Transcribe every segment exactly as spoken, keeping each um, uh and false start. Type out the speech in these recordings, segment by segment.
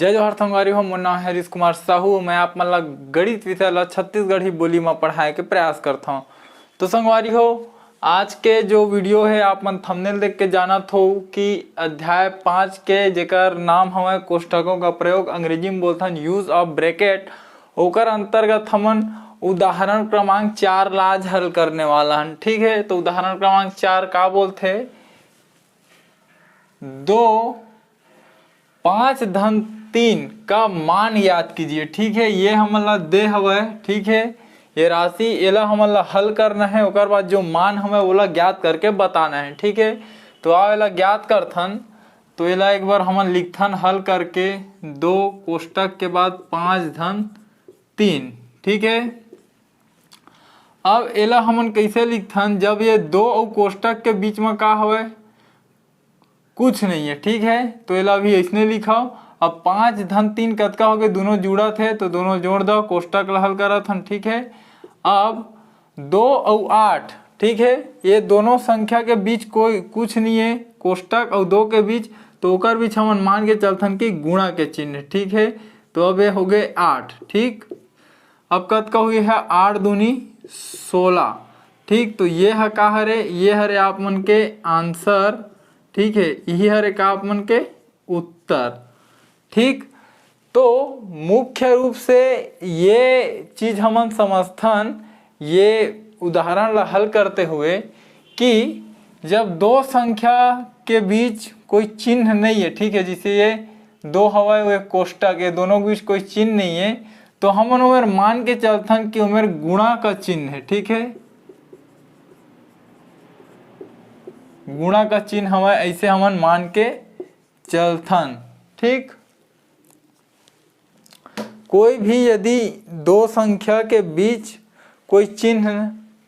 जय जोहार संगवारी हो, मोर नाम है हरीश कुमार साहू। मैं आप मन ला गणित विषय ला छत्तीसगढ़ी बोली म पढ़ाए के प्रयास करथौं। तो संगवारी हो, आज के जो वीडियो है, आप मन थंबनेल देख के जानत हो कि अध्याय पाँच के, जेकर नाम हवय कोष्ठकों का प्रयोग, अंग्रेजी में बोलथन use of bracket, ओकर अंतर्गत हमन उदाहरण क्रमांक चार ला आज हल करने वाला हन। ठीक है, तो उदाहरण क्रमांक चार का बोलथे? दो, पाँच धन तीन का मान ज्ञात कीजिए। ठीक है, ये हमन ला दे हवय। ठीक है, ये राशि, एला हमन ला हल करना है, ओकर बाद जो मान हवय, ओला ज्ञात करके बताना है। ठीक है, तो आओ, एला ज्ञात करथन। तो एला एक बार हमन लिखथन हल करके, दो कोष्टक के बाद पाँच धन तीन। ठीक है, अब एला हमन कैसे लिखथन, जब ये दो अउ कोष्टक के बीच में का हवय? कुछ नहीं है। ठीक है, तो एला अभी ऐसने लिखव। अब पाँच धन तीन कतका हो गए? दोनों जुड़त है, तो दोनों जोड़ दो, कोष्टक ला हल करत हन। ठीक है, अब दो अउ आठ, ठीक है, ये दोनों संख्या के बीच कोई कुछ नहीं है, कोष्टक अउ दो के बीच, तो ओकर बीच हमन मान के चलथन कि गुणा के चिन्ह। ठीक है, तो अब ये हो गए आठ। ठीक, अब कतका हुई है? आठ दूनी सोलह। ठीक, तो ये ह का हरे? ये हरे आप मन के आंसर। ठीक है, यही हरे का आप मन के उत्तर। ठीक, तो मुख्य रूप से ये चीज हमन समझथन, ये उदाहरण ला हल करते हुए, कि जब दो संख्या के बीच कोई चिन्ह नहीं है, ठीक है, जैसे ये दो हवय, वो एक कोष्टक, ये दोनों के बीच कोई चिन्ह नहीं है, तो हमन ओमेर मान के चलथन कि ओमेर गुणा का चिन्ह है। ठीक है, गुणा का चिन्ह हवय, ऐसे हमन मान के चलथन। ठीक, कोई भी यदि दो संख्या के बीच कोई चिन्ह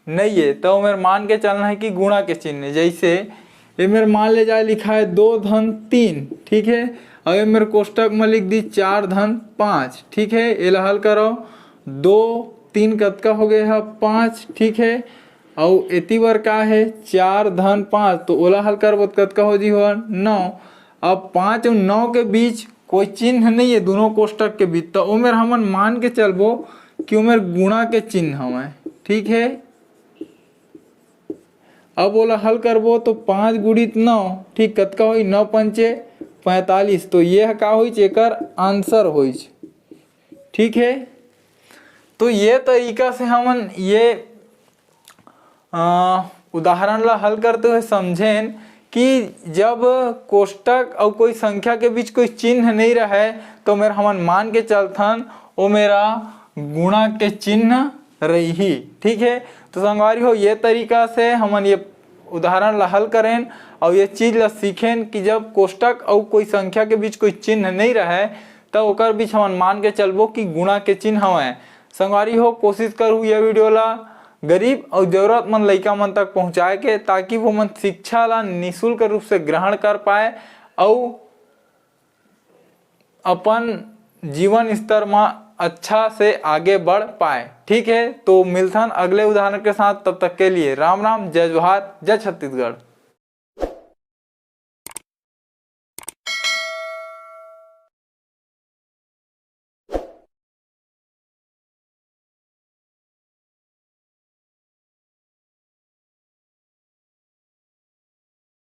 नहीं है, तो ओमेर मान के चलना है कि गुणा के चिन्ह है। जैसे ये मेर मान ले जाए लिखा है दो धन तीन, ठीक है, अउ ये मेर कोष्टक में लिख दी चार धन पाँच। ठीक है, एला हल करो, दो तीन कतका हो गए है? पाँच। ठीक है, अउ एती बर का है? चार धन पाँच, तो ओला हल करबो त कतका हो जी हो? नौ। अब पाँच अउ नौ के बीच कोई चिन्ह नहीं है दोनों कोष्टक के बीच, तो ओमेर हमन मान के चलबो कि ओमेर गुणा के चिन्ह हवय। ठीक है, अब ओला हल करबो तो पाँच गुणित नौ, ठीक, कतका होई? नौ पंचे पैंतालीस। तो ये ह का होइच? एकर आंसर होइच। ठीक है, तो ये तरीका से हमन ये अ, उदाहरण ला हल करते हुए समझेन कि जब कोष्टक अउ कोई संख्या के बीच कोई चिन्ह नहीं रहे, तो मेर हमन मान के चलथन, ओ मेरा गुणा के चिन्ह रही। ठीक है, तो संगवारी हो, ये तरीका से हमन ये उदाहरण ला हल करेन अउ ये चीज ला सीखेन कि जब कोष्टक अउ कोई संख्या के बीच कोई चिन्ह नहीं रहे, त ओकर बीच हमन मान के चलबो कि गुणा के चिन्ह हवय। संगवारी हो, कोशिश करहू ये वीडियो ला गरीब अउ जरूरतमंद लइका मन तक पहुंचाए के, ताकि वो मन शिक्षा ला निशुल्क रूप से ग्रहण कर पाए अउ अपन जीवन स्तर मा अच्छा से आगे बढ़ पाए। ठीक है, तो मिलथन अगले उदाहरण के साथ। तब तक के लिए राम राम, जय जोहार, जय छत्तीसगढ़।